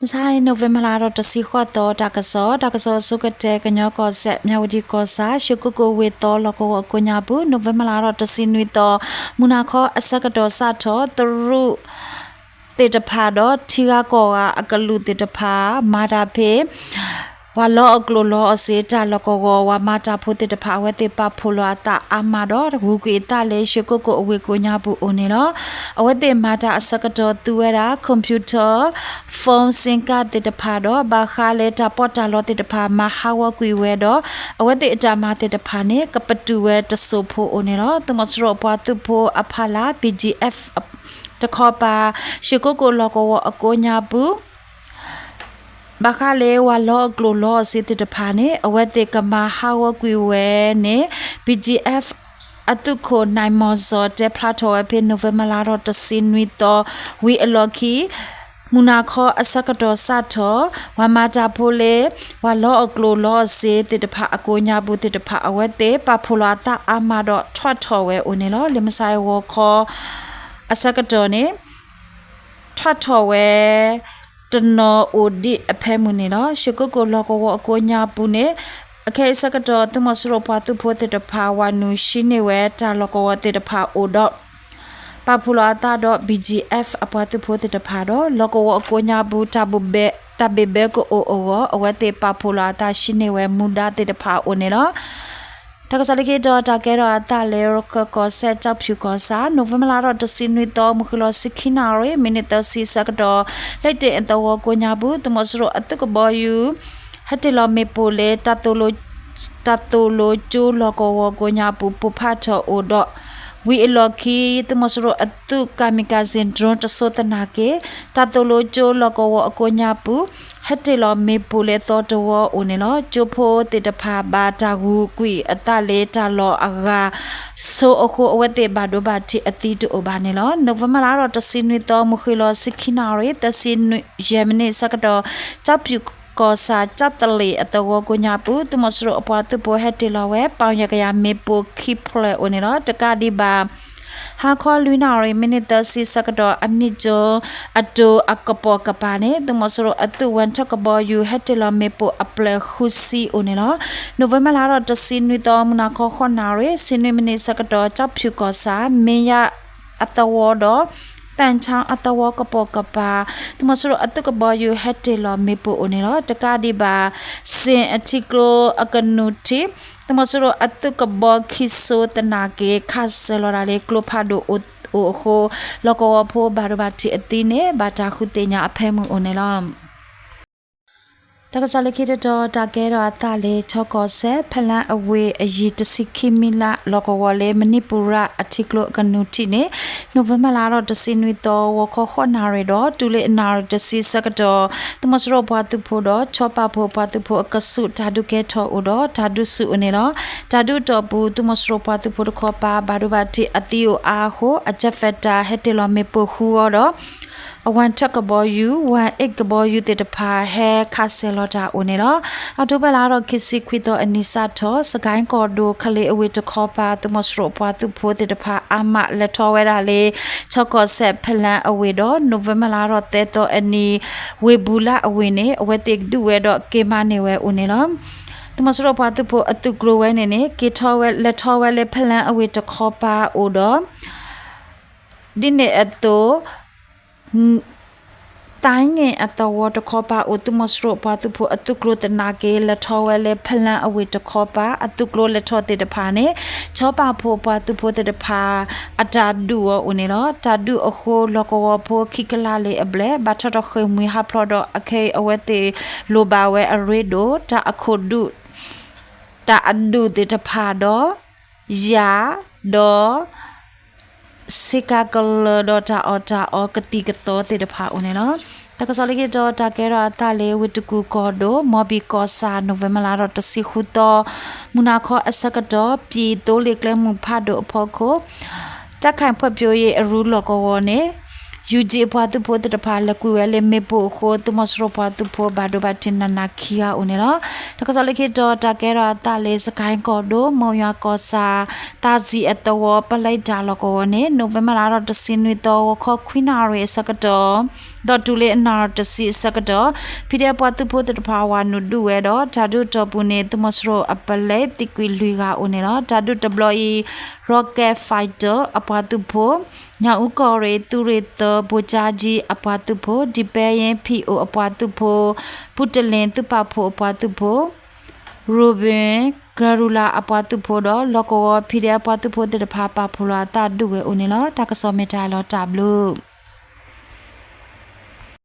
မဆါအံၤ November လါဒီးတဆံဃိးသီ တၢ်ကစီၣ်, တၢ်ကစီၣ်အဆိကတၢၢ် ကညီကီၢ်စဲၣ် မၠၣ်ဝတံၣ်ကီၢ်ဆၣ် ရွှေကုက္ကိုဝေသီ လီၢ်ကဝီၤအကိးညါပူၤ November လါဒီးတဆံနွံသီ မုၢ်နၤခီအဆၢကတီၢ်စးထီၣ် သရူးသ့ၣ်တဖၣ်ဒီး ထံဂၤကီၢ်ဂၤအကလုာ်သ့ၣ်တဖၣ် မၤတၢ်ဖဲ ပှၤလီအီၣ်ကျိၣ်လီအီၣ်စ့ တၢ်လီၢ်ကဝီၤ ပှၤမၤတၢ်ဖိသ့ၣ်တဖၣ် အဝဲသ့ၣ်ပာ်ဖှိၣ်လီၤအသးအါမးဒီး ဂုာ်ကွံာ်အသးလၢ ရွှေကုက္ကို အဝ့ၢ်ကိးညါပူၤအိၣ်န့ၣ်လီၤ. အဝဲသ့ၣ်မၤတၢ်အဆၢကတီၢ်သူဝဲဒၣ် computer, phone, sim card သ့ၣ်တဖၣ်ဒီး ဘၣ်ဃးလၢတၢ်ပီးတၢ်လီသ့ၣ်တဖၣ် မၤဟးဂီၤကွံာ်ဝဲဒီး အဝဲသ့ၣ်အတၢ်မၤသ့ၣ်တဖၣ်န့ၣ် ကပတုာ်ဝဲတစိၢ်ဖိအိၣ်န့ၣ်လီၤ. သုးမီၤစိရိၤအပှၤသုးဖိအဖီလာ် BGF တခီပၤ ရွှေကုက္ကို လီၢ်ကဝီၤအကိးညါပူၤ ဘၣ်ဃးလၢပှၤလီအီၣ်ကျိၣ်လီအီၣ်စ့သ့ၣ်တဖၣ်န့ၣ် အဝဲသ့ၣ်ကမၤဟးဂီၤကွံာ်ဝဲန့ၣ် BGF အသုးခိၣ် နိုင်မောင်ဇော် တဲဖျါထီၣ်ဝဲဖဲ November လါဒီးတဆံနွံသီ ဝံၤအလီၢ်ခံ မုၢ်နၤခီအဆၢကတီၢ်စးထီၣ် ပှၤမၤတၢ်ဖိလၢ ပှၤလီအီၣ်ကျိၣ်လီအီၣ်စ့သ့ၣ်တဖၣ်အကိးညါပူၤသ့ၣ်တဖၣ် အဝဲသ့ၣ်ပာ်ဖှိၣ်လီၤအသးအါမးဒီး ထွဲထီၣ်ဝဲအိၣ်န့ၣ်လီၤ. လၢမုၢ်ဆါအံၤဂီၤခီ အဆၢကတီၢ်န့ၣ် ထွဲထီၣ်ဝဲ တနီၤအိၣ်ဒံးအဖၢမုၢ်န့ၣ်လီၤ. ရွှေကုက္ကို လီၢ်ကဝီၤအကိးညါပူၤန့ၣ် အခဲအံၤဆၢကတီၢ် သုးမီၤစိရိၤပှၤသုးဖိသ့ၣ်တဖၣ် ဝၤနုာ်ရှင်းန့ၢ်ဝဲတၢ်လီၢ်ကဝီၤသ့ၣ်တဖၣ်အိၣ်ဒီး ပာ်ဖှိၣ်လီၤအသးဒီး BGF အပှၤသုးဖိသ့ၣ်တဖၣ်ဒီး လီၢ်ကဝီၤအကိးညါပူၤ တၢ်ဘ့ၣ်ဘဲကအိၣ်အဂီၢ် အဝဲသ့ၣ်ပာ်ဖှိၣ်လီၤအသးရှင်းန့ၢ်ဝဲမူဒါသ့ၣ်တဖၣ်အိၣ်န့ၣ်လီၤ. တၢ်ကစီၣ်လၢခံတီၤ တၢ်ကဲထီၣ်အသးလၢ ရခၢၣ်ကီၢ်စဲၣ် ကၠီဖၠူၣ်ကီၢ်ဆၣ် November လါဒီးတဆံနွံသီ မုၢ်ဃ့ၢ်လီၤဆံခံနၣ်ရံၣ် မံးနံးသၢဆံဆၢကတီၢ် လံာ်တ့ၢ်အသဝီကိးညါပူၤ သုးမီၤစိရိၤအသုးကဘီယူၤ ဟဲတ့ၢ်လီၤမ့ၣ်ပိၢ်လၢ တၢ်သိၣ်လိကၠိလီၢ်ကဝီၤကိးညါပူၤ ပိၢ်ဖးထီၣ်အိၣ်ဒီး ဝံၤအလီၢ်ခံ သုးမီၤစိရိၤအသုး kamikaze drone တစိၢ်သနာ်က့ တၢ်သိၣ်လိကၠိလီၢ်ကဝီၤအကိးညါပူၤ ဟဲတ့ၢ်လီၤမ့ၣ်ပိၢ်လၢသီတဝီအိၣ်န့ၣ်လီၤ. ကၠိဖိသ့ၣ်တဖၣ်ဘၣ်တၢ်ဂုာ်ကွံာ်အသးလၢတၢ်လီၢ်အဂၤဆိအဃိ အဝဲသ့ၣ်ဘၣ်ဒိဘၣ်ထံးအသံတအိၣ်ဘၣ်န့ၣ်လီၤ. November လါဒီးတဆံနွံသီ မုၢ်ဃ့ၢ်လီၤဆံခံနၣ်ရံၣ် သၢဆံယဲၢ်မံးနံးဆၢကတီၢ် ကၠီဖၠူၣ်ကီၢ်ဆၣ် ကၠီသလ့ၣ်အသဝီကိးညါပူၤ သုးမီၤစိရိၤအပှၤသုးဖိဟဲတ့ၢ်လီၤဝဲ ပီၣ်ယဲၢ်ကယၤမ့ၣ်ပိၢ်ခံဖျၢၣ်အိၣ်န့ၣ်လီၤ. တကးဒံးဘၣ် ဟါခီလွံၢ်နၣ်ရံၣ် မံးနံးသၢဆံဆၢကတီၢ် အမံၤကၠိအတိၤအကပိာ်ကပၤန့ၣ် သုးမီၤစိရိၤအသုး ဝၣ်ထၢၣ်ကဘီယူၤ ဟဲတ့ၢ်လီၤမ့ၣ်ပိၢ်အပျဲၢ်ဃုဆံအိၣ်န့ၣ်လီၤ. November လါဒီးတဆံနွံသီ မုၢ်နၤခီဃိးနၣ်ရံၣ် ဆံနွံမံးနံးဆၢကတီၢ် ကၠီဖၠူၣ်ကီၢ်ဆၣ် မ့ၢ်ယါအသဝီဒီး သၣ်ဆါအသဝီကပိာ်ကပၤ သုးမီၤစိရိၤအသုးကဘီယူၤ ဟဲတ့ၢ်လီၤမ့ၣ်ပိၢ်အိၣ်န့ၣ်လီၤ. တကးဒံးဘၣ် စ့ၣ်အထံကျိအကနူၤထံး သုးမီၤစိရိၤအသုးကဘီခံစိသနာ်က့ ခးစၢၤလီၤဒၣ်လၢကျိဖးဒိၣ်အိၣ်အဃိ လီၢ်ကဝီၤဖိဘၣ်ဒိဘၣ်ထံးအသံန့ၣ် ဘၣ်တၢ်ဃုသ့ၣ်ညါအဖၢမုၢ်အိၣ်န့ၣ်လီၤ. တၢ်ကစီၣ်လၢခံတတီၤ တၢ်ကဲထီၣ်အသးလၢ ထီကီၢ်စဲၣ် ဖလၢအဝ့ၢ်အယံၤတဆံခံမံလး လီၢ်ကဝီၤလၢ မဏိပူရ်အထံကျိအကနူၤထံးန့ၣ် November လါဒီးတဆံနွံသီ ဂီၤခီဃိးနၣ်ရံၣ်ဒီး တုၤလၢအနၣ်ရံၣ်တဆံဆၢကတီၢ် သုးမီၤစိရိၤပှၤသုးဖိဒီး ခၠီပာ်ဖှိၣ်ပှၤသုးဖိအကဆူး တၢ်ဒုးကဲထီၣ်အိၣ်ဒီး တၢ်ဒုးဆူၣ်အိၣ်န့ၣ်လီၤ. တၢ်ဒုးအတီၢ်ပူၤ သုးမီၤစိရိၤပှၤသုးဖိတခီပၤ ဘၣ်ဒိဘၣ်ထံးအသံအိၣ်အါအဃိ အ jet fighter ဟဲတ့ၢ်လီၤမ့ၣ်ပိၢ်ဃုဂီၤဒီး အဝၣ်ထၢၣ်ကဘီယူၤ ဝၣ်အ့ၣ် ကဘီယူၤသ့ၣ်တဖၣ် ဟဲခးစၢၤလီၤတၢ်အိၣ်န့ၣ်လီၤ. အီးထိဘၢၣ်လါဒီးခံဆံခွံသီအနံၤစးထီၣ် စကဲၣ်ကီၢ်ဒိၣ် ခလ့အဝ့ၢ်တခီပၤ သုးမီၤစိရိၤပှၤသုးဖိသ့ၣ်တဖၣ် အါမးလဲၤထီၣ်ဝဲဒၣ်လၢ ထီကီၢ်စဲၣ်ဖလၢအဝ့ၢ်ဒီး November လါဒီးသၢသီအနံၤ ဝ့ၢ်ဘူလါအဝ့ၢ်န့ၣ် အဝဲသ့ၣ်ဒုးဝဲဒီးက့ၤမၤန့ၢ်ဝဲအိၣ်န့ၣ်လီၤ. သုးမီၤစိရိၤပှၤသုးဖိအသုးကျိၤဝဲန့ၣ်န့ၣ် က့ၤထီၣ်ဝဲ လဲၤထီၣ်ဝဲလၢဖလၢအဝ့ၢ်တခီပၤအိၣ်ဒီး ဒ်န့ၣ်အသိး သၣ်င့ၣ်အသဝီတခီပၤအိၣ် သုးမီၤစိရိၤပှၤသုးဖိအသုးကျိၤသနာ်က့ လဲၤထီၣ်ဝဲလၢဖလၢအဝ့ၢ်တခီပၤ အသုးကျိၤလဲၤထီၣ်သ့ၣ်တဖၣ်န့ၣ် ခၠီပာ်ဖှိၣ်ပှၤသုးဖိသ့ၣ်တဖၣ် အတၢ်ဒုးအီၤအိၣ်န့ၣ်လီၤ. တၢ်ဒုးအဃိ လီၢ်ကဝီၤဖိခံကလးလၢအဘျဲၣ် ဘၣ်ထီၣ်ထီၣ်ဃ့ၢ်မှံဟးဖျိးဒီး အခဲအံၤအဝဲသ့ၣ်လိၣ်ဘၣ်ဝဲအရ့ဒိၣ် တၢ်အခိၣ်ဒုး တၢ်အဒုးသ့ၣ်တဖၣ်ဒီး ယၤ ဒီး ဆ့ကၤကလၢၤဒီးတၢ်အီၣ်တၢ်အီကသံၣ်ကသီသ့ၣ်တဖၣ်အိၣ်န့ၣ်လီၤ. တၢ်ကစီၣ်လၢခံတီၤ တၢ်ကဲထီၣ်အသးလၢ ဝ့ၢ်တကူၣ်ကီၢ်ဒိၣ် မီဘံၣ်ကီၢ်ဆၣ် November လါဒီးတဆံဃုသီ မုၢ်နၤခီအဆၢကတီၢ် ပံၣ်သိလ့ၣ်ကျဲမုၢ်ဖးဒိၣ်အဖီခိၣ် တၢ်ခၣ်ဖှဲၣ်ပၠိယ့ၣ်အရူလီၢ်ကဝီၤန့ၣ် ယူၣ်ကၠံအပှၤသုးဖိသ့ၣ်တဖၣ် လဲၤကွံာ်ဝဲလၢမ့ၣ်ပိၢ်အဃိ သုးမီၤစိရိၤပှၤသုးဖိဘၣ်ဒိဘၣ်ထံးနးနးခံဂၤအိၣ်န့ၣ်လီၤ. တၢ်ကစီၣ်လၢခံတီၤ တၢ်ကဲထီၣ်အသးလၢ စကဲၣ်ကီၢ်ဒိၣ် မိၢ်ယွၤကီၢ်ဆၣ် သးစံၣ်အသဝီ ပလဲတၢ်လီၢ်ကဝီၤန့ၣ် November လါဒီးတဆံနွံသီ ဂီၤခီခွံနၣ်ရံၣ်အဆၢကတီၢ် ဒီးတုၤလၢအနၣ်ရံၣ်တဆံအဆၢကတီၢ် ဖံဒဲးအပှၤသုးဖိသ့ၣ်တဖၣ်ဝၤနုာ်ဒုးဝဲဒီး တၢ်ဒုးတီၢ်ပူၤန့ၣ် သုးမီၤစိရိၤအပလဲ သံကွံာ်လွံၢ်ဂၤအိၣ်န့ၣ်လီၤ. တၢ်ဒုးတဘျီအံၤ Rocket Fighter အပှၤသုးဖိ, ညၣ်အူကီၢ်ရ့ၣ် သုးရ့ၣ်သၢ ဘိၣ်ကၠါကၠံ အပှၤသုးဖိ, ဒံပဲယ့ ဖံအိၣ် အပှၤသုးဖိ, ပူတလ့ၣ် သုးပာ်ဖှိၣ် အပှၤသုးဖိ, ရိၣ်ဘ့ၣ် ကရၤရူၤလၣ် အပှၤသုးဖိဒီး လီၢ်ကဝီၤ ဖံဒဲးအပှၤသုးဖိသ့ၣ်တဖၣ် ပာ်ဖှိၣ်လီၤအသးဒုးဝဲအိၣ်န့ၣ်လီၤ. တၢ်ကစီၣ်မ့ၢ်တၢ်လီၤတၢ်ဘျုး